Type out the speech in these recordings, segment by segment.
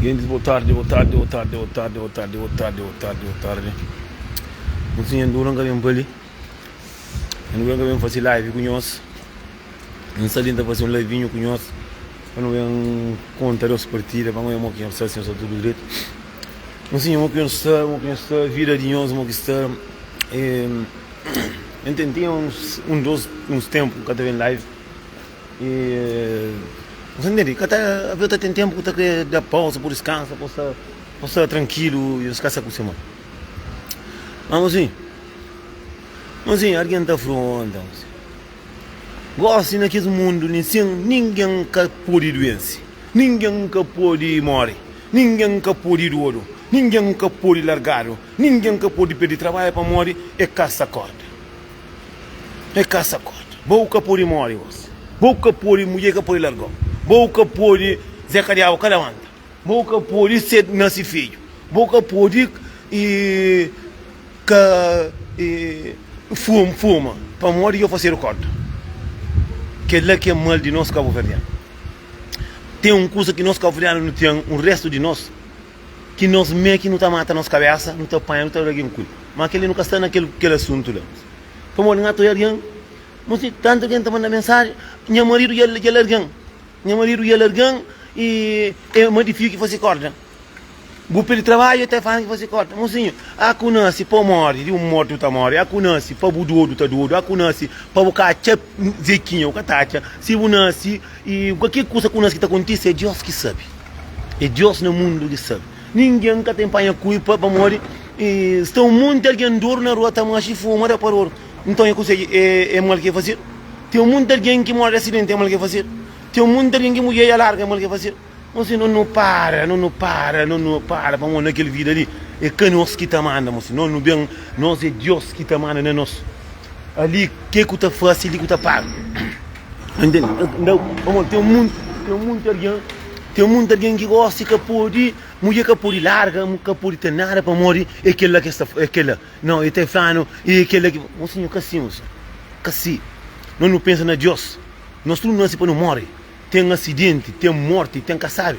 Gentis, bo tardi, bo tardi, bo tardi, bo tardi, bo tardi, bo tardi, bo tardi, bo tardi. N sinha N dura N ka ben pa li. N dura N ka ben fase live ku nhos. N sta li N ta fase un livinhu ku nhos pa nu ben konta dos partida pa N oia mo ki nhos sta, si nhos sta tudu dretu. N sinha mo ki nhos sta, mo ki nhos sta, vida di nhos mo ki sta. N ten tinha uns un dos uns tenpu N ka ta ben live. E N ntende, ka ta avê ta ten tenpu ku ta kre da pausa pa diskansa, pa sta pa sta trankilu i diskasa ku se mãe. Má mosinhu, mosinhu, algen ta fronta mosinhu. Gósi na kes mundu li sin ningen ka pode duense, ningen ka pode móre, ningen ka pode dodu, ningen ka pode largadu, ningen ka pode perde trabadju pamodi e ka sta korda. É ka sa korta. Bo ka pode more gosi. Bo ka pode mudjer ka pode largau. Bo ka pode Zé ka diabu ka labanta. Bo ka pode ser nase fidju. Bo ka pode e ka e fuma fuma pamodi djo fasedu korta. Kela ki é mal di nos kabuverdianu. Ten un kusa ki nos kabuverdianu nu ten un restu di nos ki nos mê ki nu ta mata nos kabesa nu ta panha nu ta da algen kulpa. Ma kel-li nu ka sta na kel kel asuntu la. Pamodi N ata oja algen, Mo si tantu algen ta manda mensajen, nha maridu dja dja larga-m, nha maridu dja larga-m i e ma di fiu ki fase korda. Bu pidi trabadju e ta fala ki fase korda. Mosinhu, a ku nasi pa bu mori, di un morti bu ta mori, a ku nasi pa bu dodu ta dodu, a ku nasi pa bu ka atxa zekinha bu ka ta atxa, si bu nasi i kualker kusa ku nasi ki ta kontise é Dios ki sabe, é Dios na mundu ki sabe. Ningen ka ten panha kulpa pamodi sta un monti algen dodu na rua ta maxi fuma da parodu. Nton é kuzê é mal ki é fazedu? Ten un monti algen ki móre di asidenti é mal ki é fazedu? Ten un monti algen ki mudjer dja larga é mal ki é fazedu? Mosi no nu para, no nu para, no nu para pamodi na kel vida li é ka nos ki ta manda mosi no nu ben nos é Dios ki ta manda na nos. Ali ke ku ta fase li ku ta paga. Ntende? Pamodi ten monti ten monti algen Ten munti algen ki gosi ka pode, mudjer ka pode larga, ka pode ten nada pamodi é kel-la ki es ta, é kel-la. Nau, el ta fla-nu é kel-la ki. Mon sinhor, ka si, mon sinhor, ka si. Nos nu pensa na Diós. Nos tudu nase pa nu móre. Ten asidenti, ten mórti, ten kasabi.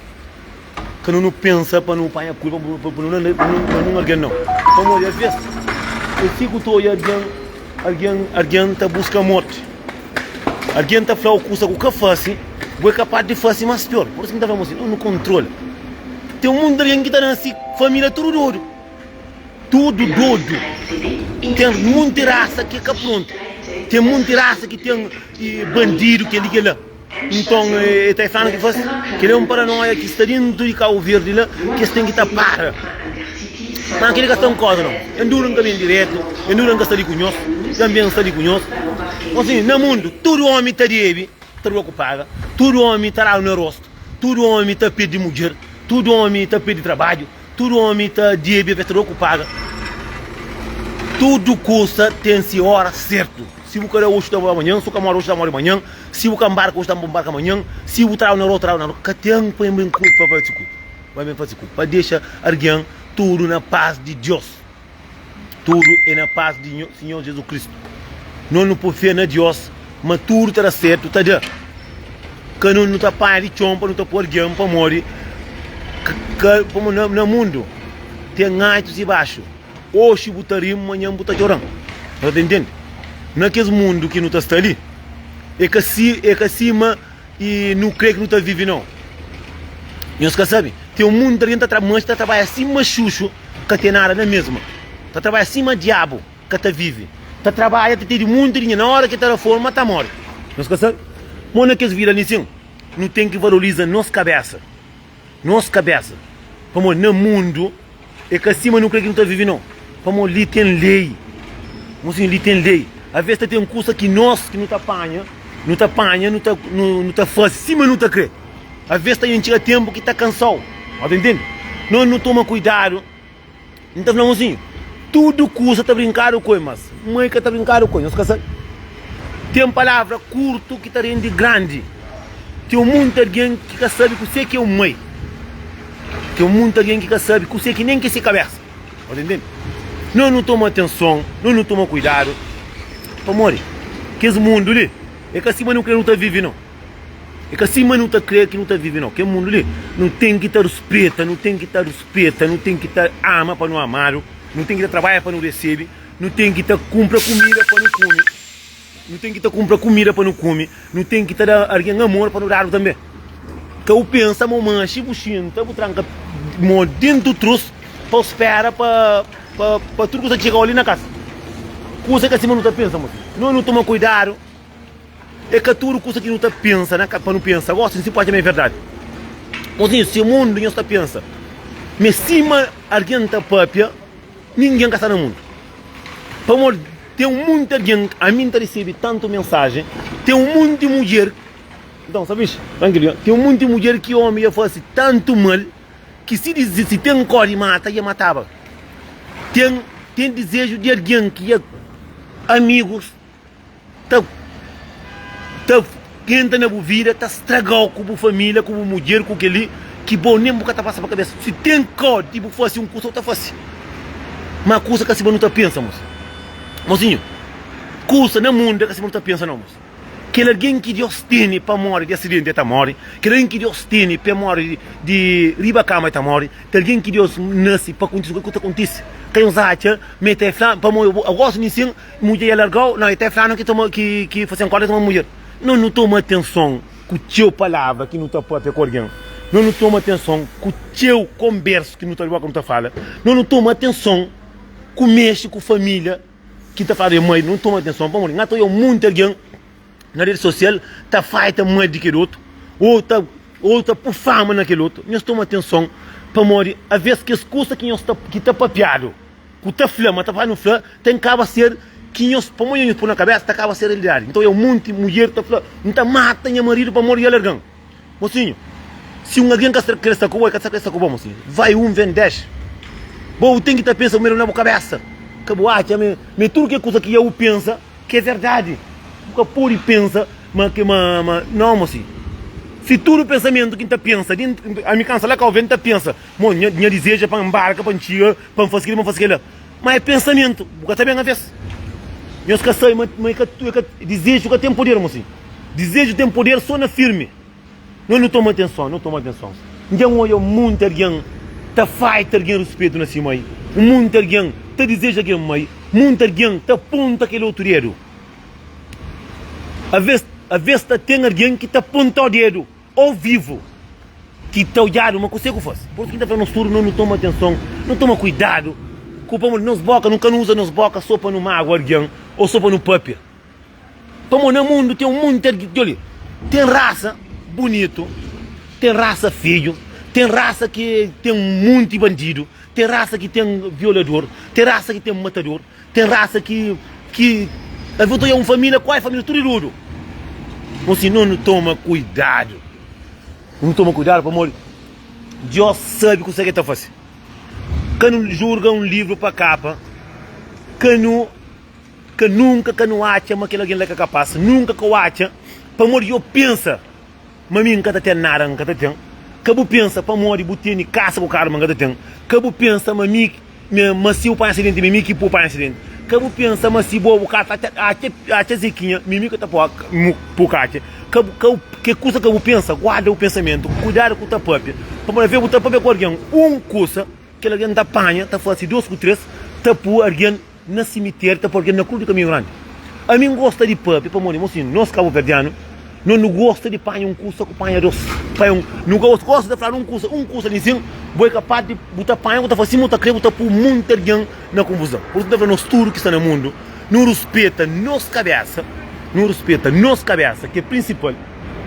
Ka nu nu pensa pa nu panha kulpa pa nu na nun algen, nau. Pamodi asves é si ku ta odja algen, algen, algen ta buska mórti. Algen ta fla-u kusa ku ka fase, bu é kapaz di fase más pior. Pur isu ki N ta fla-m asin, nu kontrola. Ten monti algen ki ta nase família tudu dodu, tudu dodu. Ten monti rasa ki ka prontu, ten monti rasa ki ten bandidu, kel-li, kel-la. Nton, e ta fla-nu ki fase. Kel-li é un paranoia ki sta dentu di Kabu Verdi la, ki es ten ki ta para. Má kel-li ka sta un koza nau. N dura N ka ben diretu, N dura N ka sta li ku nhos, tanbe N sta li ku nhos. Gosi, na mundu, tudu ómi ta debe, ta dua ku paga, tudu ómi ta dadu na rostu, tudu ómi ta perde mudjer, tudu ómi ta perde trabadju, tudu ómi ta debe, ta dua ku paga. Tudu kusa ten se óra sértu. Si bu ka da oxi, ta da manhan, si bu ka móre oxi, ta móre manhan, si bu ka nbarka oxi, ta nbarka manhan, si bu tradu na rua, tradu na rua. Ka ten pa ben pa fase kulpa, pa ben fase kulpa, pa dexa argen tudu na pas di Dios. Tudu é na pas di Sinhor Jezus Kristu. Nos nu poi fé na Dios ma tudu ta da sertu, ta da. Ka nu nu ta panha di txon pa nu ta poi algen pamodi ka pamodi na mundu ten altus i baxu. Oxi bu ta ri-m, manhan bu ta txora-m. Bu ta intende? Na kes mundu ki nu ta sta li, é ka si, é ka sima i nu krê ki nu ta vive nau. Nhos ka sabe? Ten un mundu algen ta tra, manxe ta trabadja sima xuxu, ka ten nada na mesma. Ta trabadja sima diabu, ka ta vive. Ta trabadja, ta tene munti dinheru, na ora ki ta da forma, ta more. Nhos ka sabe? Mo na kes vida li sin, nu ten ki valoriza nos kabesa. Nos kabesa. Pamodi na mundu é ka sima nu kre ki nu ta vive nau. Pamodi li ten lei. Mosinhu, li ten lei. Aves ta ten kusa ki nos ki nu ta panha, nu ta panha, nu ta, nu ta fase sima nu ta kre. Aves ta ben txiga tenpu ki ta kansa-u. Bo ta intende? Nos nu toma kuidadu. N ta fla mosinhu, tudu kusa ta brinkadu ku el, mas mai ka ta brinkadu ku el. Nhos ka sabe? Ten palavra kurtu ki ta rende grandi. Ten munti algen ki ka sabe kuse ki é un mai. Ten munti algen ki ka sabe kuse ki nen ki é se kabesa. Bo ta intende? Nos nu toma atenson, nos nu toma kuidadu, pamodi kes mundu li é ka sima nu kre nu ta vive, nau. É ka sima nu ta kre ki nu ta vive nau. Kel mundu li nu ten ki ta ruspeta, nu ten ki ta ruspeta, nu ten ki ta ama pa nu amadu, nu ten ki ta trabadja pa nu resebe, nu ten ki ta kunpra kumida pa nu kume, nu ten ki ta kunpra kumida pa nu kume, nu ten ki ta da algen amor pa nu dadu tanbe. Ka bu pensa ma bu manxe, bu xinta, bu tranka mo dentu trus pa bu spera pa pa tudu kusa txega-u li na kasa. Kusa ka sima nu ta pensa, mosi. Nos nu toma kuidadu. É ka tudu kusa ki nu ta pensa na pa nu pensa gosi, si pode ma é verdadi. Mosinhu, si mundu nhos ta pensa ma é sima algen ta papia, ningen ka sta na mundu. Pamodi ten munti algen, ami N ta resebe tantu mensajen, ten munti mudjer, nton sabis, trankilu, ten munti mudjer ki omi dja fase tantu mal ki si si ten kódi mata, dja mataba. Ten ten dizeju di algen ki dja amigus. ta ta entra na bu vida ta stragau ku bu família ku bu mudjer ku keli ki bo nen bu ka ta pasa pa kabesa si ten kau di bu fasi un kusa bu ta fasi ma kusa ka sima nu ta pensa mos mosinhu kusa na mundu é ka sima nu ta pensa no mos kel algen ki Deus tene pa mori di asidenti el ta mori kel algen ki Deus tene pa mori di riba kama el ta mori Kel algen ki Deus nase pa kontise kal ku ta kontise ka nhos atxa ma el ta fla pamodi gosi mi sin mudjer ya largau nau el ta fla-nu ki toma ki ki fase nkorda toma mudjer no nu toma atenson ku txeu palavra ki nu ta papia ku algen no nu toma atenson ku txeu konbersu ki nu ta boka nu ta fala no nu toma atenson ku mexe ku familia ki ta fladu e mai nu toma atenson pamodi nha ta oia monti algen na redi sosial ta faita mai di kel otu ô ta ô ta pui fama na kel otu nhos toma atenson pamodi aves kes kusa ki nhos ta ki ta papiadu ku ta fla ma ta fla nu fla ten kaba ser ki nhos pamodi nhos pui na kabesa ta kaba ser realidadi nton é un monti mudjer ta fla N ta mata nha maridu pamodi el larga-m mosinhu si un algen ka sta kre sta ku bo el ka sta kre sta ku bo mosinhu vai un ven 10 bo bu ten ki ta pensa primeru na bu kabesa ka bu atxa ma ma tudu ke kusa ki ya bu pensa Ki é verdadi, bu ka pode pensa ma ki ma ma não mosi. Si tudu pensamentu ki N ta pensa di ami kansa la Kau Verde N ta pensa mo nha nha dizeju é pa N mbarka pa N txiga pa N fasi kila pa N fasi kila. Ma é pensamentu, bu ka ta ben aves. Nhos ka sabe ma ma é ka é ka dizeju ka ten poder mosi. Dizeju ten poder so na firmi. Nos nu toma atenson, nu toma atenson. N dja N odja munti algen ta faita algen ruspetu na si mai, munti algen ta dizeja algen mai, munti algen ta ponta kel otu dedu. Aves, aves ta ten algen ki ta pontau dedu au vivu, ki ta odjadu ma kuse ku fase. Pur isu ki N ta fla nos tudu, nos nu toma atenson, nu toma kuidadu ku pamodi nos boka, nu ka nu uza nos boka so pa nu magua algen o so pa nu papia. Pamodi na mundu ten monti algen, djobe, ten rasa bunitu, ten rasa feiu, ten rasa ki ten monti bandidu, ten rasa ki ten violador, ten rasa ki ten matador, ten rasa ki ki alvês ta odja un família, kuazi família tudu iludu. Nton si no nu toma kuidadu, nu toma kuidadu pamodi Deus sabe kuzê ki el ta fase. Ka nu julga un livru pa kapa, ka nu. Ka nunka ka nu atxa ma kel algen la ka kapás, nunka ka u atxa pamodi yo pensa ma mi N ka ta ten nada, N ka ta ten. Ka bu pensa pamodi bu tene kasa ku karu ma N ka ta ten. Ka bu pensa ma mi ma si bu panha asidenti ma mi ki pô panha asidenti. Ka bu pensa ma si bo bu ka ta atxa atxa zekinha mi mi ka ta pô ka atxa. Ka bu ka ke kusa ka bu pensa, guarda bu pensamentu, kuidadu ku ta papia pamodi aves bu ta papia ku algen un kusa kel algen ta panha ta fase dos ku tres ta pô algen. Na simitéri ta poi algen na krus di kaminhu grandi. Ami N gosta di papia pamodi mo sin nos kabuverdianu no nu gosta di panha un kusa ku panha dos. Panha un nu ka gosta di fladu un kusa un kusa li sin bo é kapas di bu ta panha bu ta fasi sima bu ta kre bu ta pui monti algen na konfuzon. Pur isu N ta fla nos tudu ki sta na mundu nu ruspeta nos kabesa nu ruspeta nos kabesa ki é prinsipal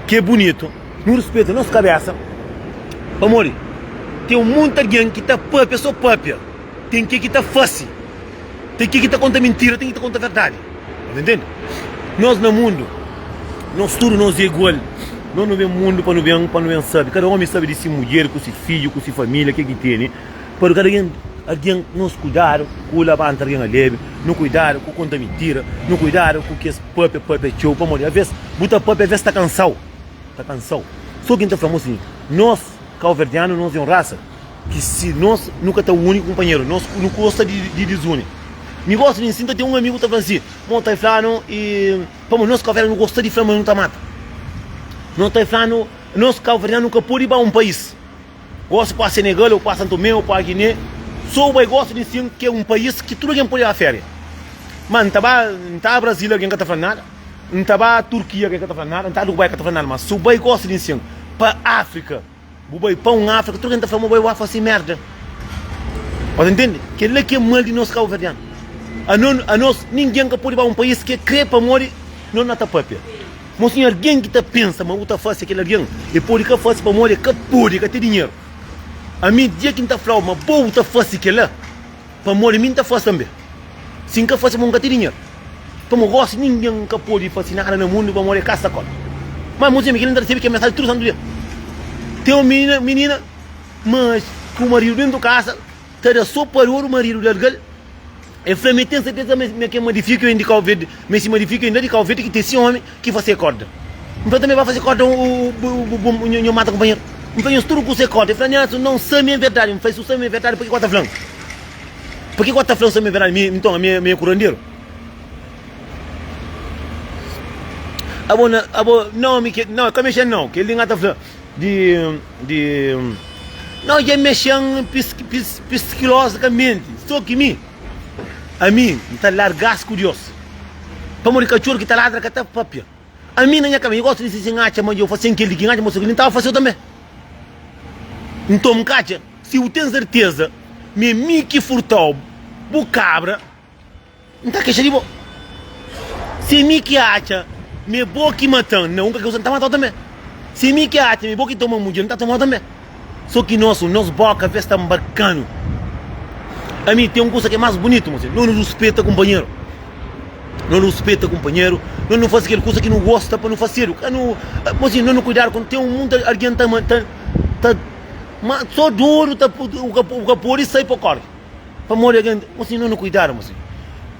ki é bunitu nu ruspeta nos kabesa pamodi ten monti algen ki ta papia so papia. Ten ke ki ta fase, ten ke ki ta konta mintira, ten ki ta konta verdadi. Bu ta ntende? Nos na mundu, nos tudu nos é igual. Nos nu ben mundu pa nu ben, pa nu ben sabe. Kada omi sabe di si mudjer, ku si fidju, ku si familia, ke ki tene. Pa kada algen, algen nos kuidadu ku labanta algen alebe, nu kuidadu ku konta mintira, nu kuidadu ku kes papia, papia txeu. Pamodi aves bu ta papia, aves ta kansau, ta kansau. So ki N ta fla mo sin, nos kauverdianu, nos é un rasa. Ki si nos nu ka ta uni kunpanheru, nos nu gosta di dizuni. Mi gosta di nsinta ten un amigu ta fla si, Mo ta fla-nu i pamodi nos kavera nu gosta di fla ma nu ta mata. No ta fla-nu, nos kauverdianu nu ka pode ba un país. Gosi pa Senegal ou pa Santo Tomé ou pa Guiné, so bai gosi di sin ki é un país ki tudu algen pode ba féria. Ma N ta ba, N ta Brasil algen ka ta fla nada, N ta ba Turkia algen ka ta fla nada, N ta Dubai ka ta fla nada, ma si bu bai gosi di sin pa Áfrika, Bu bai pa un Áfrika, tudu algen ta fla ma bu bai ba fase merda. Bo ta ntende? Kel-la ki é mal di nos kabuverdianu. Ano, anos, ningen ka pode ba un país ki e kre pamodi nos na ta papia. Mo sin algen ki ta pensa ma bu ta fase kel algen, e pode ka fase pamodi e ka pode, e ka ten dinheru. Ami, dia ki N ta fla-u ma bo bu ta fase kel-la, Pamodi mi N ta fase tanbe. Si N ka fase, pamodi N ka ten dinheru. Pamodi gosi ningen ka pode fase nada na mundu pamodi e ka sta kónta. Ma mosinha, mi kel-li N ta resebe kel mensaji tudu santu dia. Ten un minina, minina, mas ku maridu dentu kasa ta da so pariodu, maridu larga-l. El fla ma el ten serteza ma ma kel madifika ben di Kau Verdi, ma esi madifika inda di Kau Verdi ki ten si omi ki fase korda. N fla tanbe ba fase korda u bu bu nho mata kunpanheru. N fla nhos tudu kusa é korda. El fla Nelson, nau sa mi é verdadi. N fla si u sa mi é verdadi pake ku ta fla-m? Pake ku ta fla-m sa mi é verdadi? Mi nton ami é kuranderu? Abo na abo nau mi ke nau ka mexe nau kel li nha ta fla di di nau dja mexe-m pis pis psikilozikamenti so ki mi ami N ta larga-s ku Dios pamodi katxor ki ta ladra ka ta papia. Ami na nha kabesa, nha gosta di si N atxa ma dja fasen kel li ki N atxa ma kel li N tava faseu tanbe. Nton N ka atxa, si bu ten serteza ma é mi ki furtau bu kabra, N ta kexa di bo. Si é mi ki atxa ma é bo ki matan na un ka N ta matau tanbe. Si é mi ki atxa ma é bo ki toma mudjer, N ta tomau tanbe. So ki nos, nos boka ves ta nbarkanu. Ami ten un kusa ki é mas bunitu, mosinhu, no nu ruspeta kunpanheru. No ruspeta kunpanheru, no nu fasi kel kusa ki nu gosta pa nu fasedu. Ka nu, mosinhu, no nu kuidadu ku ten munta algen ta ta ta ma so dodu ta u ka u ka pode sai pa kore. Pamodi algen, mosinhu, no nu kuidadu, mosinhu.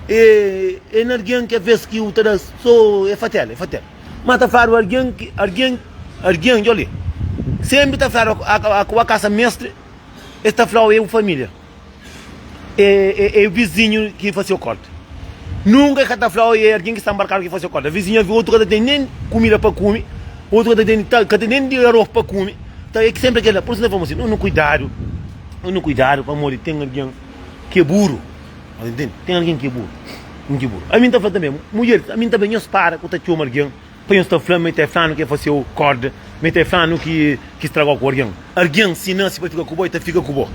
E e na algen ki aves ki u ta da so é fatela, é fatela. Ma ta fladu algen ki algen algen djo li senpri ta fladu a a kasa mestri es ta flau é bu familia é é é vizinhu ki fasiu korta nunka e ka ta flau é algen ki sta nbarkadu ki fasiu korta vizinhu otu ka ta ten nen kumida pa kume otu ka ta ten ka ten nen di aros pa kume ta é senpri kela pur isu ta fla si no kuidadu no kuidadu pamodi ten algen ki é buru. Nhos intende? Ten algen ki é buru. Un ki é buru. Ami N ta fla tanbe, mudjeris, ami N ta ben nhos para ku ta txoma algen pa nhos ta fla ma e ta flanu ki e fase-u korda, ma e ta flanu ki ki stragau ku algen. Algen si nase pa fika ku bo, e ta fika ku bo.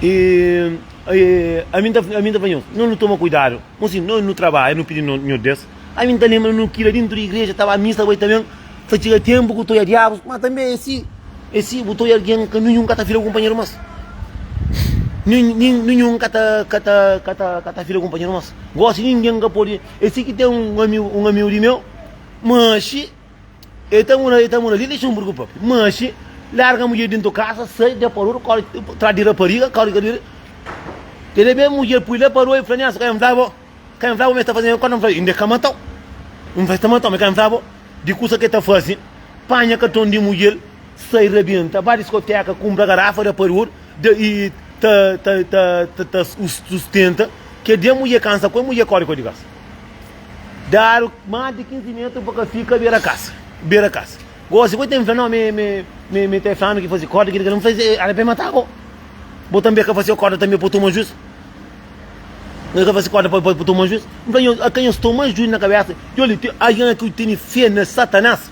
E, e ami N ta, ami N ta fla nhos, no nu toma kuidadu. Mosi, no nu trabadja, nu pidi no Nhordes. Ami N ta lenbra nu kila dintu di igreja, ta ba misa, bai ta ben. Ta txiga tenpu ku ta oia diabus, ma tanbe é si, é si bu ta oia algen ka ninhun ka ta fila kunpanheru mas. Ninhun ka ta, ka ta, ka ta, ka ta fila kunpanheru mas. Gosi ningen ka pode, é si ki ten un amigu, un amigu di meu, manxi, el ta mora, el ta mora li Luxemburgu propi, manxi, larga mudjer dintu kasa, sai, da pa rua, kore tras di rapariga, kore kore, kel ben mudjer pui la pa rua, el fla, Nelson, ka N fla bo. Ka N fla bo ma es ta faze nha kónta? N fla, inda e ka mata-u. N fla, es ta mata-u, ma ka N fla bo di kusa ki e ta faze, panha karton di mudjer, sai rabenta, ba diskoteka, kunpra garafa da parur, da i ta ta ta ta ta sustenta. Kel dia mudjer kansa ku el, mudjer kóre ku el di kasa. Dadu más di 15 metru pa ka fika bera kasa, bera kasa. Gosi, bo ten fla, no, mi mi mi mi ta fla-nu ki faze kóda, kila kila. N fla, ala pa e mata bo. Bo tanbe ka fase kóda tanbe pa toma juis. Nhos ka fase kóda pa pa toma juis. N fla nhos, ka nhos toma juis na kabesa. Djoli, ten algen ki tene fé na Satanas,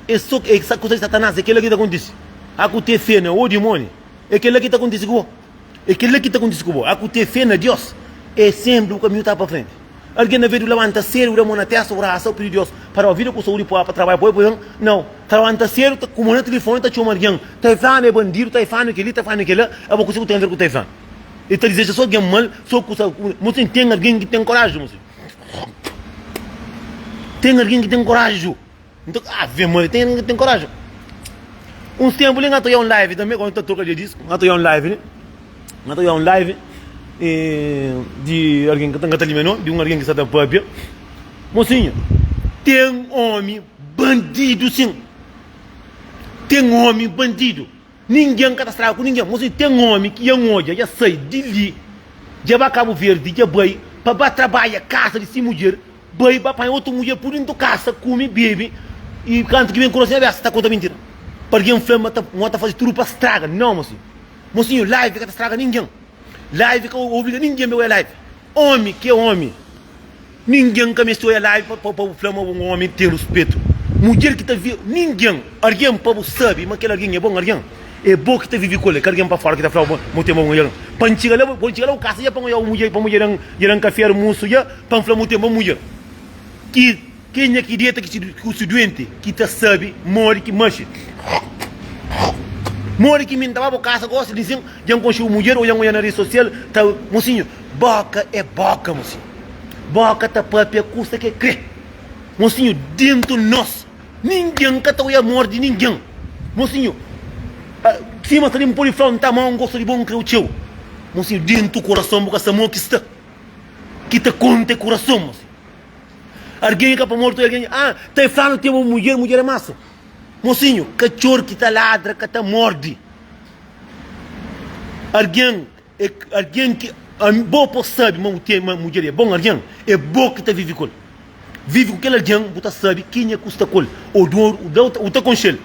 é so é kusa di Satanas, é kila ki ta kontise. A ku ten fé na o dimoni, é kila ki ta kontise ku bo. É kila ki ta kontise ku bo. A ku ten fé na Dios, é senpri bu kaminhu ta pa frenti. Algen na vez di labanta sedu, bu da mon na testa, bu rasa, bu pidi Dios pa dau vida ku saúdi, pa trabadja, pa oi, pa ben. Nau, ta labanta sedu, ta kuma na tilifoni, ta txoma algen, ta fla ma é bandidu, ta fla ma é keli, ta fla ma é kela, abo kusa ku ten aver ku ta fla? El ta dizeja so algen mal, so kusa. Mosinhu, ten algen ki ten koraji, mosinhu. Ten algen ki ten koraji. Nta, ave Maria, ten algen ki ten koraji. Uns tempu li, N ta oia un live tanbe, kóndu ta troka di disku, N ta oia un live li, N ta oia un live di algen ki N ka ta limia nomi, di un algen ki sta ta papia. Mosinhu, ten omi bandidu sin. Ten omi bandidu. Ningen ka ta straga ku ningen. Mosinhu, ten omi ki dja N odja dja sai di li, dja ba Kabu Verdi, dja bai. pa ba trabadja kasa di si mudjer, bai ba panha otu mudjer pur dintu kasa, kume, bebe i kantu ki ben kura si abesa ta konta mintira pa algen fla ma ta ma ta faze tudu pa straga. Nau mosinhu, mosinhu live ka ta straga ningen, live ka obriga ningen pa oja live, omi ki é omi. Ningen ka meste oia live pa bu fla ma bu omi ten ruspetu. Mudjer ki ta vi ningen argen pa bu sabi ma kel argen é bon argen é bo ki ta vivi ku el é ka argen pa fora ki ta flau ma bu ten bon mudjer. Pa N txiga la bo N txiga la bu kasa dja pa N oiau mudjer pa mudjer dja dan kafe armusu dja pa N fla ma bu ten bon mudjer. Ki kenha ki deta ku si duenti ki ta sabi modi ki maxi modi ki mi N ta ba bu kasa gosi di sin dja N konxe bu mudjer o dja N oia na redi sosial ta mosinhu boka é boka mosinhu. Boka ta papia kusa ke kre. Mosinhu, dentu nos, ningen ka ta oia amor di ningen. Mosinhu, sima sta li, N pode fla-u, N ta ama-u, N gosta di bo, N kre-u txeu. Mosinhu, dentu kurason bu ka sta mo ki sta, ki ta konta é kurason, mosinhu. Argen é ka pamodi ta oia algen, ah, ta e fla-nu ten un mudjer, mudjer é masa. Mosinhu, katxor ki ta ladra ka ta morde. Argen É algen ki bo pode sabe ma bu ten ma mudjer é bon algen, é bo ki ta vive ku el. Vive ku kel algen bu ta sabe kenha ku sta ku el, odor, u ta konxe-l.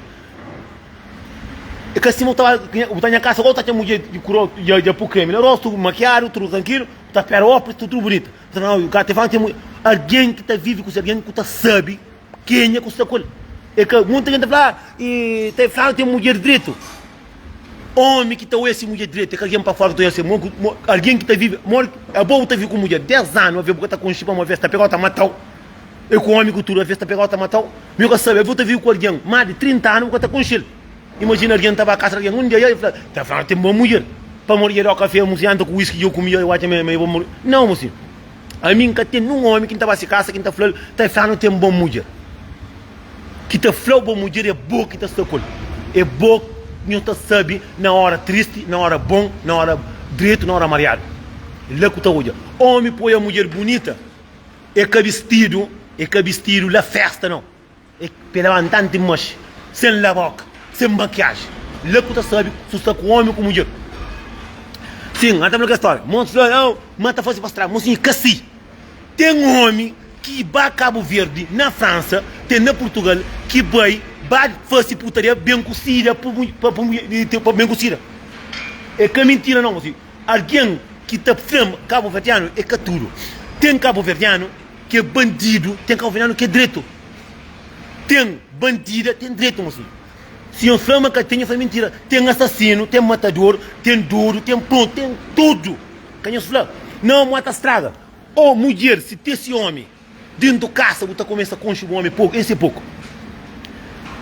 É ka sima bu ta bu ta nha kasa gosi bu ta atxa mudjer di kura dja pui kremi na rostu, makiadu, tudu trankilu, bu ta pera opris, tudu bunitu. Bu ta fla, nau, ka te fla ten algen ki ta vive ku se algen ku ta sabe kenha ku sta ku el. É ka munta algen ta fla, ah, ta fla ten mudjer dretu. Omi ki ta oia si mudjer dretu é ka algen pa fora ki ta oia si algen ki ta vive modi abo bu ta vive ku mudjer 10 anu aves bu ka ta konxe pamodi aves ta pegau ta matau é ku omi ku tudu aves ta pegau ta matau mi ka sabe aves bu ta vive ku algen mas di 30 anu bu ka ta konxel imajina algen ta ba kasa di algen un dia el fla ta fla ten bon mudjer pamodi dja dau kafe musi anta ku wiski dja kumi dja atxa ma é bon mudjer nau musi ami n ka ten nun omi ki n ta ba si kasa ki n ta flal ta fla nu ten bon mudjer. Ki ta fla-u bo mudjer é bo ki ta sta ku el É bo nho ta sabe na óra tristi, na óra bon, na óra dretu, na óra mariadu É la ku ta odja Ómi poi a mudjer bunita É ka bistidu, é ka bistidu la fésta nau É pe labantanti maxi Sen laboka, sen makiaji La ku ta sabe su sta ku ómi ku mudjer Sin, ata fla kel stória Monti fla, ma ta fase pa straga Mosinhu, ka si. Ten omi ki ba Cabo Verde na França ten na Portugal ki bai ba fasi putaria ben ku sida pa ben ku sida é ka mintira não mosi alguém ki ta fla cabo verdiano é ka tudo ten cabo verdiano ki é bandido ten cabo verdiano ki é dreto ten bandida ten dreto mosi si nhos fla ma ka ten nhos fla mintira ten assassino ten matador ten dodu ten pronto ten tudo. Ka nhos fla, Nau, ma ta straga. Ô mudjer, si te si omi dentu kasa, bu ta kumesa konxe bu omi poku, es é poku.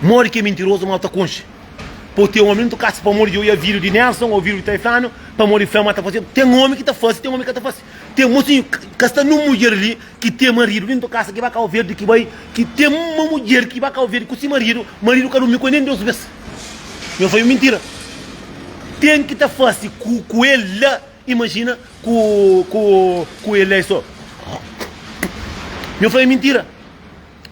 Modi ki é mintirozu, ma bu ta konxe. Po te omi dentu kasa pamodi di oia vídiu di Nelson ô vídiu di Taiflanu, pamodi fla ma ta fase. Ten omi ki ta fase, ten omi ki ka ta fase. Ten mosinhu ka sta nun mudjer li ki te maridu dentu kasa ki ba Kau Verdi ki bai, ki ten uma mudjer ki ba Kau Verdi ku si maridu, maridu ka durmi ku el nen dos bes. Nhos fla mintira. Ten ki ta fase ku ku el la, imajina ku ku ku el la so. Nhos fla mintira.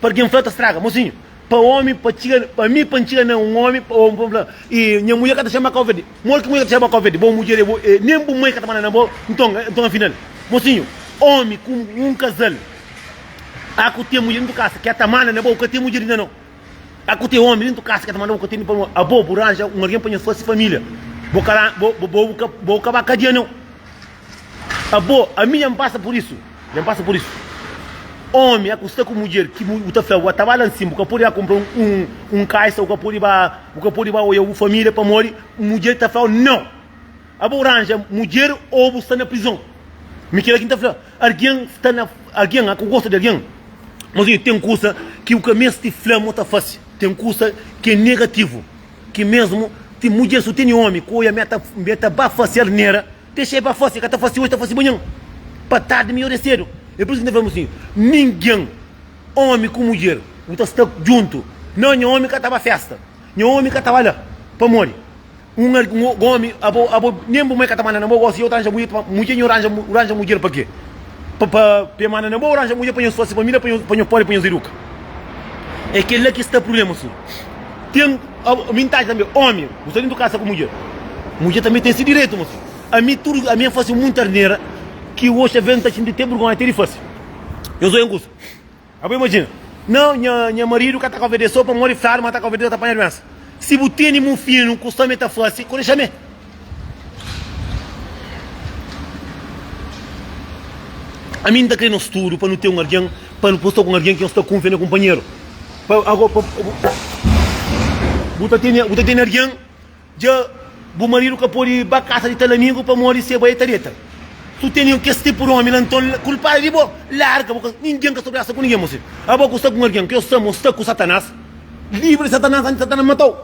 Pa algen fla ta straga. Mosinhu, pa omi pa txiga pa mi pa N txiga na un omi pa omi pa fla i nha mudjer ka ta txema Kau Verdi. Modi ki mudjer ka ta txema Kau Verdi? Bo mudjer é bo é nen bu mai ka ta manda na bo. Nton nton afinal, mosinhu, omi ku un kazal a ku ten mudjer dentu kasa ki a ta manda na bo, bu ka ten mudjer inda nau. A ku te omi dentu kasa ka ta manda bu ka tene pa abo bu ranja un algen pa nhos fasi familia bo ka bo bo ka bo ka ba kadia nau abo ami dja n'pasa pur isu dja n'pasa pur isu omi a ku sta ku mudjer ki bu ta fla bu ta ba la nsin bu ka pode ba kunpra un un kaisa bu ka pode ba bu ka pode ba oia bu familia pamodi mudjer ta flau nau abo ranja mudjer o bu sta na prizon mi kila ki n'ta fla. Algen sta na algen a ku gosta di algen mas oji ten kusa ki bu ka meste fla mo ta fase ten kusa ki é negativu ki mesmu ti mudjer su tene omi ku oia meta meta ba fase arnera dexa e ba fase ka ta fase oji ta fase manhan pa tardi midjor é sedu é pur isu ki N ta fla mo sin ningen omi ku mudjer bu ta sta djuntu nau nha omi ka ta ba festa nha omi ka ta ba la pamodi Un omi, abo, abo, nen bu mai ka ta manda na bo, gosi eu ta ranja mudjer, ta mudjer nho ranja, ranja mudjer pa ke? Pa, pa, pa e manda na bo, ranja mudjer pa nhos fase familia, pa nhos, pa nhos pode, pa nhos eduka. É kel-la ki sta prubléma, si. Ten, abo, mi N ta atxa tanbe, omi, bu sta dentu kasa ku mudjer, mudjer tanbe ten si direitu, mosi. Ami tudu, ami N fase munti arnera. ki oxi aves N ta xinti te burgonha te di fase. Nhos oia un kusa. Abo imajina, Nau, nha, nha maridu ka ta ka obedese so pamodi fladu ma ta ka obedese ta panha duensa. Si bu tene mufinu ku sta me ta fase, ko dexa me. Ami N ta kre nos tudu pa nu ten un algen, pa nu sta ku un algen ki nos ta kunfia na kunpanheru. Pa, ago, pa, bu ta tene, bu ta tene algen. Dja bu maridu ka pode ba kasa di tal amigu pamodi se bai el ta deta. Su tene kes tipu di omi la nton kulpadu di bo. Larga bo ka ningen ka sta obrigadu sta ku ningen mosi. Abo ku sta ku un algen ki yo sta mo sta ku satanas libra di satanas antis satanas matau.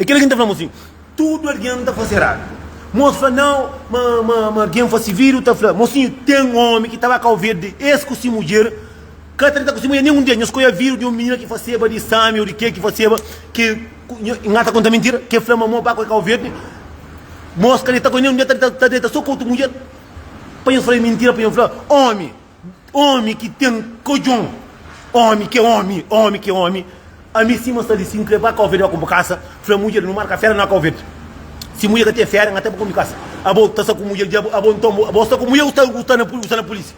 E kila ki N ta fla mosi tudu algen ta fase eradu. Mos fla nau ma ma ma algen fase vidu ta fla mosinhu ten omi ki ta ba Kau Verdi es ku si mudjer ka ta deta ku si mudjer nen un dia. Nhos ka oia vidu di un minina ki faseba di sami o di ke ki faseba ki N ka ta konta mintira, ke fla ma mo ba ku Kau Verdi, mos ka deta ku el, nen un dia ta deta so ku otu mudjer. Pa nhos fla é mintira, pa nhos fla omi, omi ki ten kodjon, omi ki é omi, omi ki é omi, ami sima sta li, si N kre ba Kau Verdi ba kunpra kasa, fla mudjer nu marka fera na Kau Verdi. Si mudjer ka ten fera, N ka ta ba kunpra kasa. Abo ta sta ku mudjer dja, abo nton, abo sta ku mudjer ou sta na pulisia?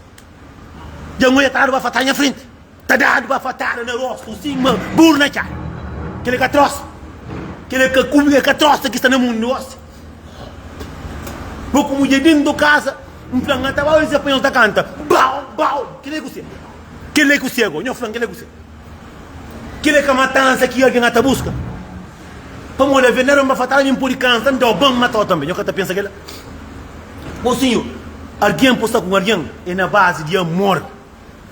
Dja N oja ta dadu bafatá nha frenti. Ta dadu bafatada na rostu sima buru na txada. Kel é ka trosa. Kel é ka kume, é ka trosa ki sta na mundu gosi. Bo ku mudjer dentu kasa, N fla, N ta ba obi se pa nhos ta kanta, Bau, bau. Kel é kuse? Kel é kuse go? Nho fla-m kel é kuse? Kel é ka matansa ki algen ata buska? Pamodi aver na da un bafatada mi N pode kansa, N da-u ban, N mata-u tanbe. Nho ka ta pensa kel-la? Mosinhu, algen pa sta ku un algen é na bazi di amor.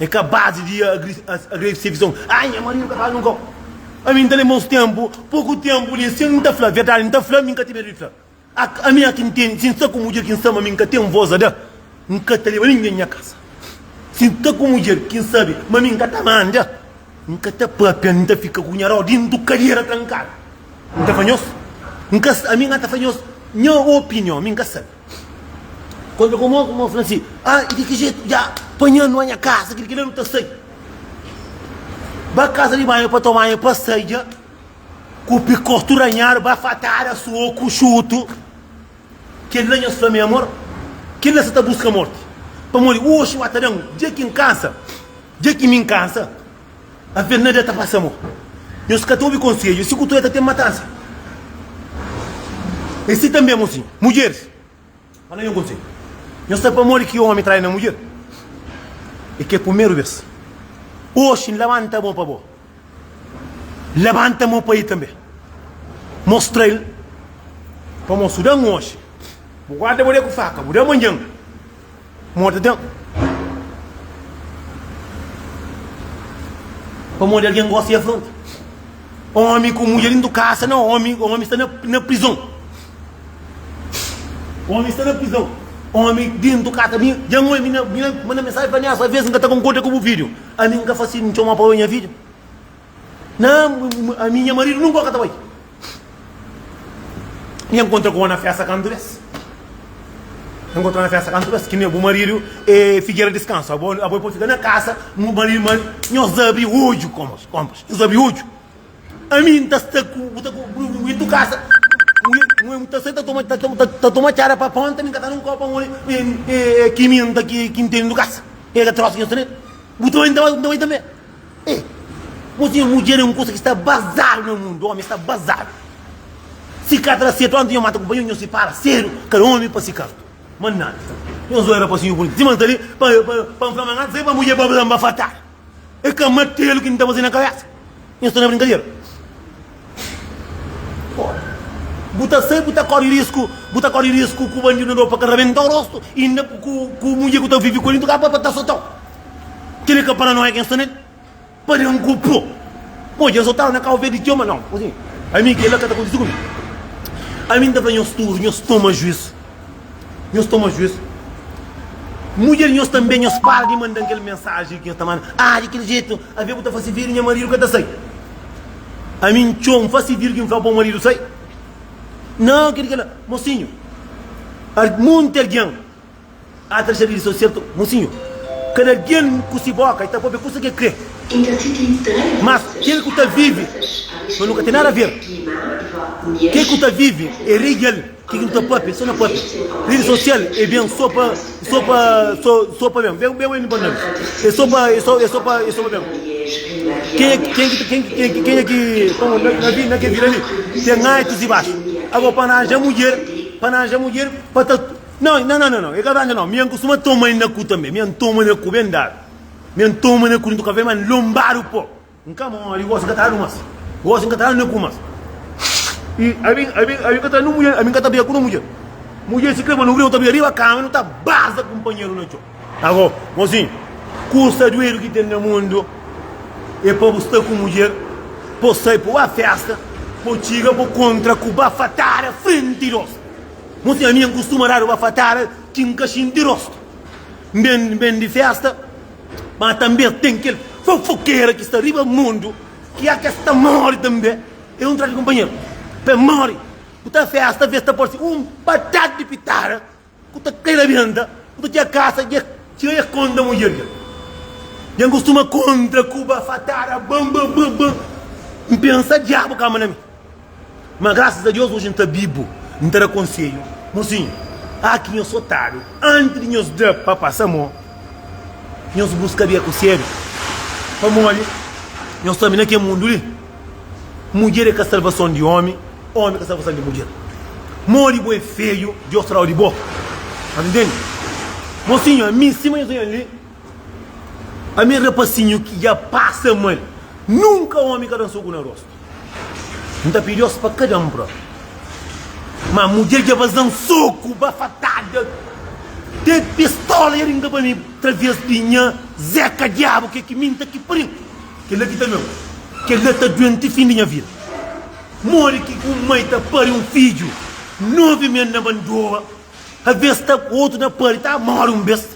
É ka bazi di agresivisão. Ai, nha maridu ka fala nunka. Ami N ta lembra uns tempu, poku tempu li, si N ta fla verdadi, N ta fla, mi N ka ten medu di fla. Ami a ki N ten, si N sta ku mudjer ki N sta ma mi N ka ten voz a da, N ka ta leba ningen nha kasa. Si N sta ku mudjer ki N sabe ma mi N ka ta manda, N ka ta papia, N ta fika ku nha rau dintu kadera trankadu. N ta fla nhos, N ka, ami N ka ta fla nhos nha opinion, mi N ka sabe. Kontra ku mo, mo fla si, ah, e di ki jetu? Ja, panha-nu a nha kasa, kil kila nu ta sai. Ba kasa di banhu pa toma banhu, pa sai ja, ku pikos tudu ranhadu, bafatada, soku, xutu. Kel la nhos fla mi amor? Kel la sa ta buska morti. Pamodi oxi wa ta dan, dja ki N kansa, dja ki mi N kansa. Avel nada ta pasa mo. Nhos ka ta obi konsedju, si ku tué ta ten matansa. E si tanbe, mosinhu, mudjeris, pa na nha konsedju. Nhos sabe pamodi ki omi trai na mudjer? E ke primeru bes. Oxi N labanta mo pa bo, labanta mo pa i tanbe. Mostra-l pamo su dan oxi, bu guarda bo de ku faka, bu da manhan. Morti ten. Pamodi algen gosta di afronta. Omi ku mudjer dintu kasa na omi, omi sta na, na prizon. Omi sta na prizon. Omi dintu kasa mi dja N oi mi na mi na manda mensaji fla mi asa ves N ka ta konkorda ku bu video. Ami N ka fasi N txoma pa oi nha video. Na ami nha maridu nunka ka ta bai. Nha nkontra ku bo na festa kantu bes? Nha nkontra na festa kantu bes? Ki ne bu maridu é figera diskansu. Abo abo é pode fika na kasa, bu maridu ma nhos abri odju kompas, kompas. Nhos abri odju. Ami N ta sta ku bu ta ku bu intu kasa. Mu ta sai ta toma ta toma ta toma txada pa ponta, mi N ka ta na un kopa modi ki mi N ta ki ki N tene intu kasa. E ka trosa ki nhos ta nel. Bu ta bai N ta bai N ta bai tanbe. Eh! Mosinha, mudjer é un kusa ki sta bazadu na mundu, omi sta bazadu. Si ka tra setu, anti nho mata kunpanheru, nho sipara sedu, kada omi pa si kantu. Ma nada. Nho zoia rapasinhu bunitu. Sima N sta li, pa, pa, pa N fla ma N sai pa mudjer pa N ba fatadu. É ka martelu ki N ta faze na kabesa. Nho sta na brinkadera. Pô, bu ta sai, bu ta kori risku, bu ta kori risku ku bandidu na rua pa ka rabentau rostu, inda ku, ku mudjer ku ta vivi ku el, inda pa, pa ta sotau. Kel-li ka paranoia ki N sta nel? Pabia N ku po. Bo dja sotadu na Kau Verdi txeu, ma nau. Asin, ami kel-la ka ta kontise ku mi. Ami N ta fla nhos tudu, nhos toma juís. Nhos toma juís. Mudjer nhos tanbe, nhos para di manda-m kel mensaji ki nhos ta manda. Ah, di kel jetu, avia bu ta fase vídiu, nha maridu ka ta sai. Ami N txeu, N fase vídiu ki N fla pa bu maridu sai. Nau, kel-li, kel-la. Mosinhu, monti algen. Atra xa di sosial tu mosinhu. Kada algen ku si boka i ta papia kusa ke kre. Mas kel ku ta vivi, ma nu ka ten nada aver. Kel ku ta vivi e real. Ki ki nu ta papia? So na papia. Redi sosial e ben so pa so pa so so pa ben. Ben ben ben pa É so pa é so é so pa é so pa ben. Quem é quem que quem quem quem é que como na na na que vida ali tem altos e baixos. Agora para arranjar mulher, para arranjar mulher, para ta não, não, não, não, não. É que arranja não. Minha costuma toma na cu também. Minha toma na cu bem dado. Minha toma na cu dentro do café, mas lombado pô. N ka mori, gosi N ka ta dadu mas. Gosi N ka ta dadu na ku mas. I ami, ami, ami N ka ta nu mudjer, ami N ka ta bia ku no mudjer. Mudjer si kre pa nu bria, nu ta bria riba kama, nu ta baza kunpanheru na txon. Ago, mosinhu, kusa duedu ki ten na mundu é pa bu sta ku mudjer, pa bu sai pa bu ba festa, pa bu txiga pa bu kontra ku bafatada frenti rostu. Mosinhu, ami N kustuma dadu bafatada ki N ka xinti rostu. N ben, N ben di festa. Ma tanbe ten kel fofokera ki sta riba mundu ki a kes ta mori tanbe e un tras di kunpanheru pa e mori ku ta festa ves ta parsi un padat di pitara ku ta kai rabenta ku ta txega kasa dja txega e konta mudjer dja dja N kustuma kontra ku bafatada ban ban ban ban N pensa diabu kama na mi. Ma grasas a Deus oji N ta bibu, N ta da konsedju. Mosinhu, a ki nhos sotadu, anti di nhos da pa pasa mo, nhos buska beku sedu. Pamodi nhos sabe na kel mundu li, mudjer é ka salvason di omi, omi é ka salvason di mudjer. Modi bo é feiu, Deus trau di bo. Nhos ntende? Mosinhu, ami sima nhos odja-m li, ami é rapasinhu ki dja pasa mal. Nunka omi ka da-m soku na rostu. N ta pidi Deus pa ka da-m propi. Ma mudjer dja baza-m soku, bafatada, te pistola dja rinka pa mi traves di nha Zeka Diabu ke ki mi N ta ki pari-m. Kel-la ki ta due-m. Kel-la ta due-m ti fin di nha vida. Modi ki un mai ta pari un fidju novi mes na bandoa, aves ta otu na pari ta mori un bes,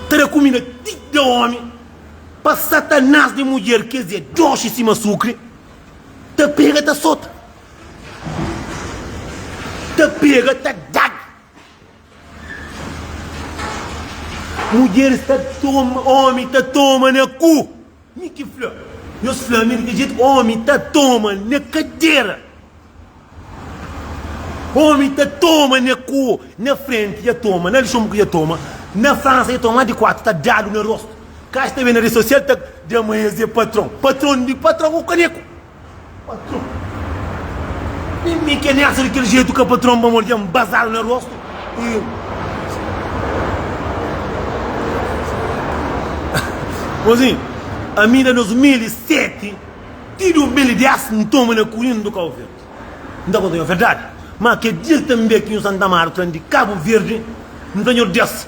ta da kumida ti da omi. Pa satanás di mudjer kes é doxi sima sukri ta pega ta sota ta pega ta dad mudjeris ta toma omi ta toma na ku mi ki fla nhos fla mi di ki jetu omi ta toma na kadera. Omi ta toma na ku na frenti dja toma, na Luxemburgo dja toma, na Fransa dja toma, mas di 4 ta dadu na rostu. Kax ta ben na redi sosial ta da ma es é patron. Patron di patron ku kaneku. Patron. Nen mi ke nessa di kel jetu ka patron pamodi dja N bazadu na rostu. E Mozinho, ami na 2007. Ti 2010 N toma na Kurintu do Kau Verdi. N ta konta nho verdadi, ma kel dia tanbe ki nhu Santa Amaro tra-m di Kabu Verdi, N fla Nhordes,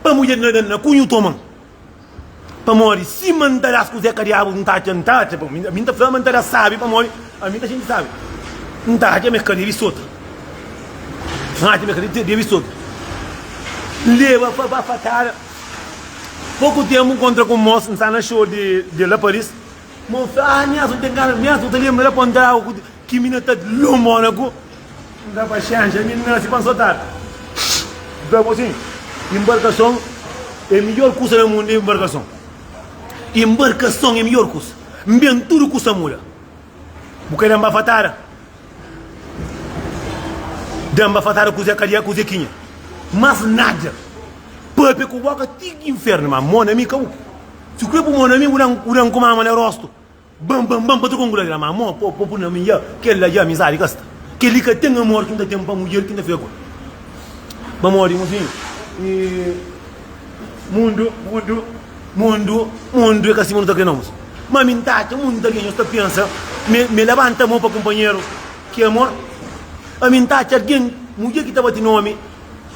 pa mudjer na da na ku nhu toma-m. Pamodi sima N ta da-s ku Zeka Diabu, N ta atxa, N ta atxa, ami N ta fla ma N ta da sabi pamodi ami N ta xinti sabi. N ta atxa ma es ka debe sota. N atxa ma es ka debe sota. N leba pa bafatada. Poku tempu N kontra ku un mos, N sta na xou di la Paris. Mon fla, ah Nelson, n ten gana, Nelson, ta lembra la ponta agu ku ki mi na ta lomona ku N da paxenxa, mi nasi pa N sotadu. N fla bo sin, imbarkason é midjor kusa na mundu, imbarkason. Imbarkason é midjor kusa. N ben tudu kusa muda. Bu ka da-m bafatada? Da-m bafatada ku Zé Kadia ku Zekinha. Mas nada. Papia ku boka ti infernu, ma mo na mi ka bu. Si kre bu mo na mi bu dan bu dan ku mama na rostu Bam bam bam pa ta kongu la ma mo po po na mi ya kel la ya amizadi ka sta kel li ka ten amor ki N ta ten pa mudjer ki N ta fika ku el pamodi mosinhu e mundu mundu mundu mundu e ka sima nu ta kre no mosinhu ma mi N ta atxa mundu algen nhos ta pensa me me labanta mo pa kunpanheru ki amor ami N ta atxa algen mudjer ki ta bati na omi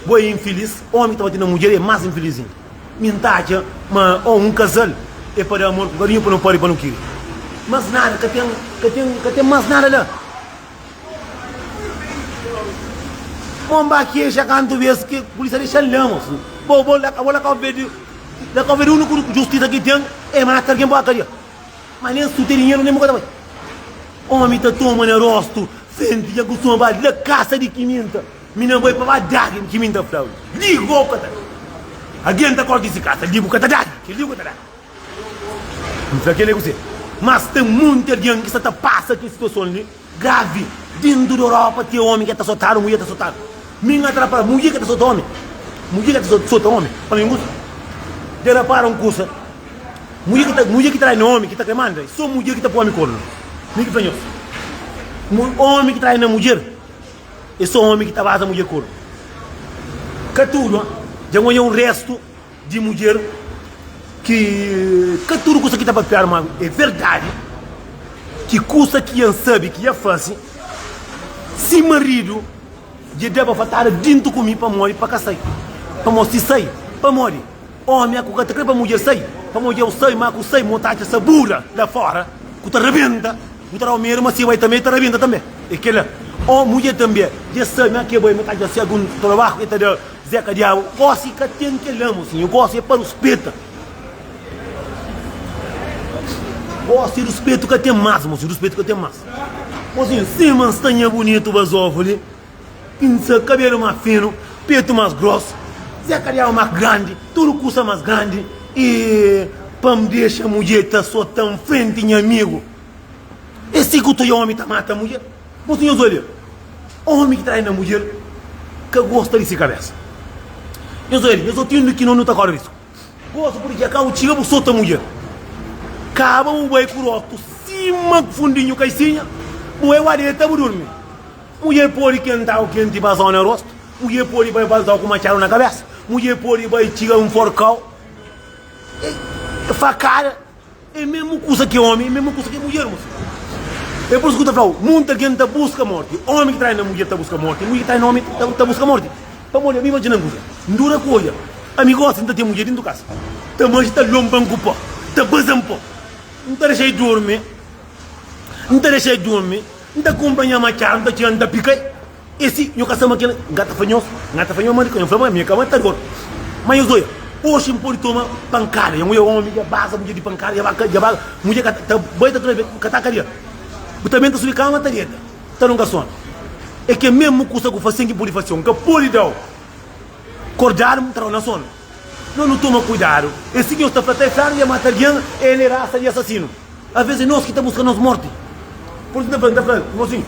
bo e infilis omi ki ta bati na mudjer e mas infilis inda. Mi N ta atxa ma oh un kazal é pa da amor ku karinhu pa nu pari pa nu kiri mas nada ka ten ka ten ka ten mas nada la Mon ba kexa kantu bes ki pulisia dexa-m la mos bo bo la bo la Kau Verdi la Kau Verdi uniku justisa ki ten é mata algen bo kadia ma nen su ten dinheru nen bu ka ta bai omi ta toma na rostu frenti dja kustuma ba la kasa di kiminta. Mi na bai pa ba dagi ki mi ta fla li go ka ta algen ta korta si kasa li bu ka ta dagi kel li bu ka ta dagi N fla kel li kuse mas ten monti algen ki sta ta pasa kel situason li gravi. Dentu di Europa ten omi ke ta sotadu, mudjer ta sotadu. Mi N ka ta rapara mudjer ke ta sota omi. Mudjer ke ta sota omi. Pa mi kusa. Dja rapara un kusa. Mudjer ki ta mudjer ki trai na omi ki ta kre manda, so mudjer ki ta poi omi kornu. Mi ki fla nhos. Omi ki trai na mudjer, é so omi ki ta baza mudjer kornu. Ka tudu, dja N odja un restu. Di mudjer ki ka tudu kusa ki ta papiadu ma é verdadi ki kusa ki N sabe ki ia fase si maridu dja da bafatada dintu ku mi pamodi pa ka sai pamodi si sai pamodi omi a ku ka ta kre pa mudjer sai pamodi dja u sai ma ku sai mo ta atxa sabura la fora ku ta rabenta bu ta dau medu ma si bai tanbe ta rabenta tanbe é kela o mudjer tanbe dja sabe ma ke bai ma ta atxa si algun trabaxu ke ta da Zeca Diabu, gosi ka ten kel-la, mosinhu, gosi é pa ruspeta. Gosi ruspetu ka ten más, mosinhu, ruspetu ka ten más. Mosinhu, sima N sta nha bunitu bazofu li, N sta kabelu más finu, petu más grosu, Zeca Diabu más grandi, tudu kusa más grandi, i pa N dexa mudjer ta sota-m frenti nha amigu. É si ku ta oja omi ta mata mudjer. Mosinhu, nhos odja. Omi ki trai na mudjer ka gosta di si kabesa. Nhos oja li, nhos otindu ki no nu ta kore risku. Gosta pudi dja ka bu txiga bu sota mudjer. Kaba bu bai ku rostu sima fundinhu kaisinha, bu bai ba deta bu durmi. Mudjer podi kentau kenti basau na rostu, mudjer podi bai basau ku matxadu na kabesa, mudjer podi bai txiga nforkau fakada. É mesmu kusa ki omi, é mesmu kusa ki mudjer, mosi. É pur isu ki N ta fla-u, munti algen ta buska morti. Omi ki trai na mudjer ta buska morti, mudjer ki trai na omi ta buska morti. Pamodi ami imajina un kusa, N dura ku odja, ami gosi N ta ten mudjer dintu kasa, ta manxe, ta lonba-m ku pó, ta baza-m pó. N ta dexa-i durmi, N ta dexa-i durmi, N ta kunpra nha matxadu, N ta txiga, N ta pika-i. E si nho ka sta ma kel N ka ta fla nhos, N ka ta fla nho ma di ka nho fla ma mi é ka matador. Ma nhos oia, oxi N pode toma pankada. Nha mudjer omi dja baza mudjer di pankada, dja ba dja ba mudjer ka ta bai ta torna ka ta kadia. Bu tanbe ta subi kama ta deta, ta nunka sonu. É ke mesmu kusa ku fase ki N pode fase-u, N ka pode da-u kordadu, N ta da-u na sonu. Nos nu toma kuidadu. É si ki nhos ta fla, ta é fladu dja mata algen, el é rasa di asasinu. Aves é nos ki ta buska nos morti. Pur isu N ta fla, N ta fla, mosinhu,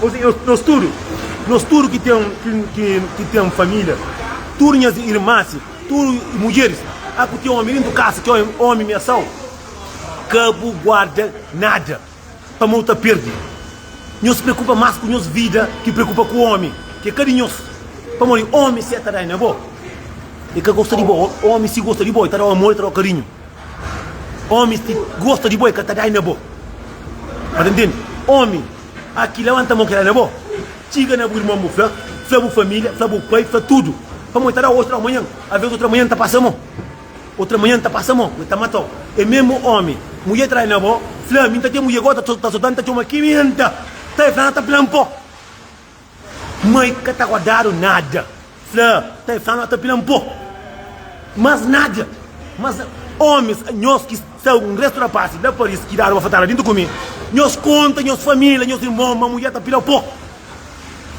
mosinhu, nos tudu, nos tudu ki ten, ki, ki ten família, tudu nhas irmasi, tudu mudjeris, a ku ten omi dentu kasa, ki omi miasau, ka bu guarda nada. Pamodi bu ta perde. Nhos preokupa más ku nhos vida ki preokupa ku ómi, ki é ka di nhos. Pamodi ómi si el ta da na bo, el ka gosta di bo. Ómi si gosta di bo, el ta da-u amor, el ta da-u karinhu. Ómi si gosta di bo, el ka ta da na bo. Ba ta ntende? Ómi, a ki labanta mon ki da na bo, txiga na bu irmon bu fla, fla bu família, fla bu pai, fla tudu. Pamodi el ta da-u oji, ta da-u manhan. Alvês otu manhan ta pasa mon. Otra manhan ta pasa mo, ta matau. É mesmo omi, mudjer trai na bo, fla mi nta ten mudjer go ta sotan ta txoma kimenta, ta e fla na ta plan po. Mai ka ta guardadu nada, fla ta e fla na ta pilan po. Mas nada, mas omis, nhos ki sta un restu rapasi la Paris ki dadu bafatadu dintu ku mi, nhos konta nhos familia, nhos irmon ma mudjer ta pilau po.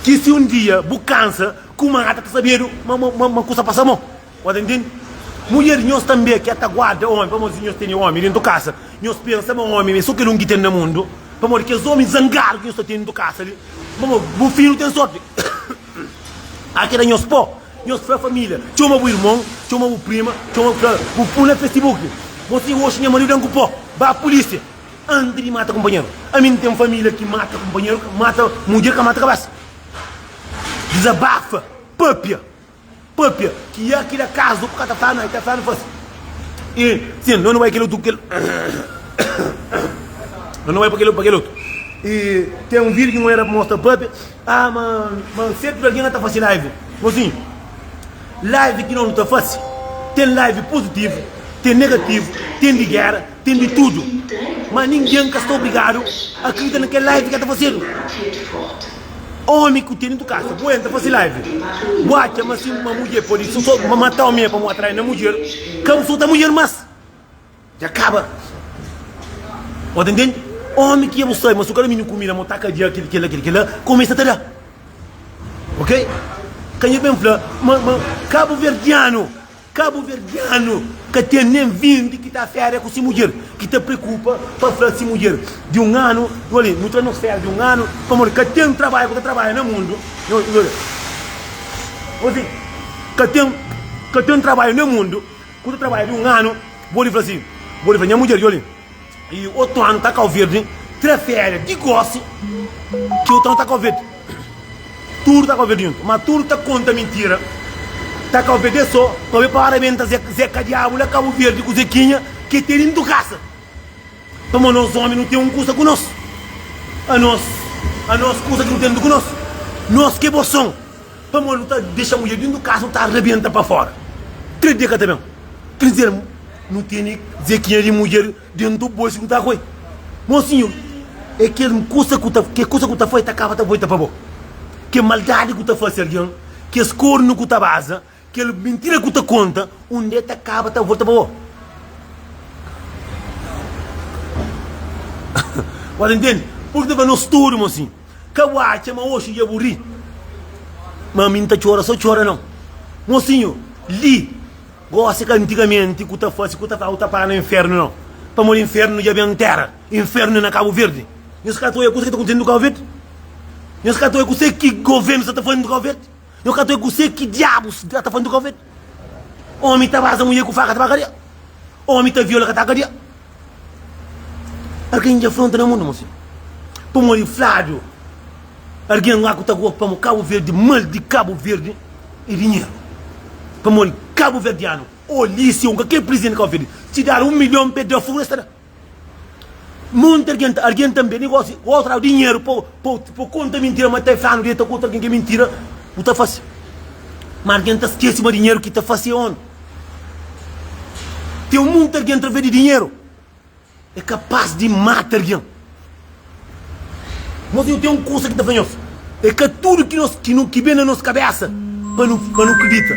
Ki si un dia bu kansa ku mata ta sabedu ma ma ma kusa pasa mo. Bo ta ntende? Mudjer, nhos tanbe ki ta guarda omi, pamodi si nhos tene omi dentu kasa, nhos pensa ma omi é so kel un ki ten na mundu, pamodi kes omi zangadu ki nhos ta ten dentu kasa li, pamodi bu fidju ten sorti. A keda nhos po, nhos fla familia, txoma bu irmon, txoma bu prima, txoma fla bu pui na facebook, bo si oxi nha maridu dan ku po, ba pulisia anti di mata kunpanheru. Ami N ten familia ki mata kunpanheru, mata mudjer ka mata kabesa. Dizabafa, papia. Papia ki ya ki da kazu ku ka ta fla na ta fla na fasi e sin no no bai kel otu kel no no bai pa kel pa kel otu e ten un video ki un era mostra papia ah ma ma sertu algin ta fasi live mosinhu live ki no no ta fasi ten live positivu ten negativu ten di gera Ten di tudu, ma ningen ka sta obrigadu akredita na kel live ki ta fasedu. Omi ku tene tu kasa, bu entra fase live, bu atxa ma si ma mudjer pode so mata omi pa mu atrai na mudjer, ka bu sota mudjer mas. Dja kaba. Bo ta ntende? Omi ki bu sabe ma su ka da mininu kumida, ma bu ta kadia kila kila kila, kumesa ta da. Ok? Ka nha ben fla ma ma kabuverdianu. Kabuverdianu ka ten nen 20 ki ta féria ku si mudjer. ki ta preokupa pa fla si mudjer di un anu, oli, nu tra nos férias di un anu pamodi ka ten trabadju ku ta trabadja na mundu, osi, ka ten, ka ten trabadju na mundu ku ta trabadja di un anu, bo di fla si, bo di fla nha mudjer, oli. I otu anu ta Kau Verdi tra féria di gosi ki otu anu ta Kau Verdi tudu ta Kau Verdi djuntu ma tudu ta konta mintira ta Kau Verdi é so pa be pa rabenta Zeka Diabu la Kabu Verdi ku Zekinha ke ten dintu kasa pamo nos omi nu ten un kusa ku nos anos anos kusa ki nu ten ku nos nos ke boson. Pamodi nu ta dexa mudjer dintu kasa nu ta rabenta pa fora. 3 dia ka ta ben. Kel dizer nu tene zekinha di mudjer dentu bolsu ku ta koi. Mosinhu e kel kusa ku ta ke kusa ku ta fai ta kaba ta volta pa bo. Ke maldadi ku ta fasi algen, kes kornu ku ta baza, kel mintira ku ta konta, un dia ta kaba ta volta pa bo. Bo ta ntende? Purki ta fla nos tudu mosinhu. Ka bu atxa ma oxi dja bu ri Ma mi N ta txora so txora nau Mosinhu, li gosi ka antigamenti ku ta fase ku ta fla bu ta para na infernu nau Pamodi infernu dja ben tera Infernu é na Kabu Verdi Nhos ka ta oia kusa ki ta kontise na Kabu Verdi? Nhos ka ta oia kuse ki governu sa ta fase na Kabu Verdi? Nhos ka ta oia kuse ki diabus sa ta fase na Kabu Verdi? Omi ta baza mudjer ku faka ta ba kadia Omi ta viola ka ta kadia Algen dja fronta na mundu mosi pamodi fladu algen la ku ta gosta pamo Kabu Verdi mal di Kabu Verdi é dinheru pamodi kabuverdianu o li si un kalker prizidenti di Kabu Verdi si dadu un milhon pa e da fogu es ta da monti algen algen tanbe negosi gosta dadu dinheru pa pa konta mintira ma ta flanu deta ku otu algen ki é mintira bu ta fase ma algen ta skese ma dinheru ki ta fase é omi. Ten munti algen através di dinheru é kapaz di mata algen. Nos nu ten un kusa ki ta fla nhos, é ka tudu ki nos ki nu ki ben na nos kabesa pa nu pa nu kridita.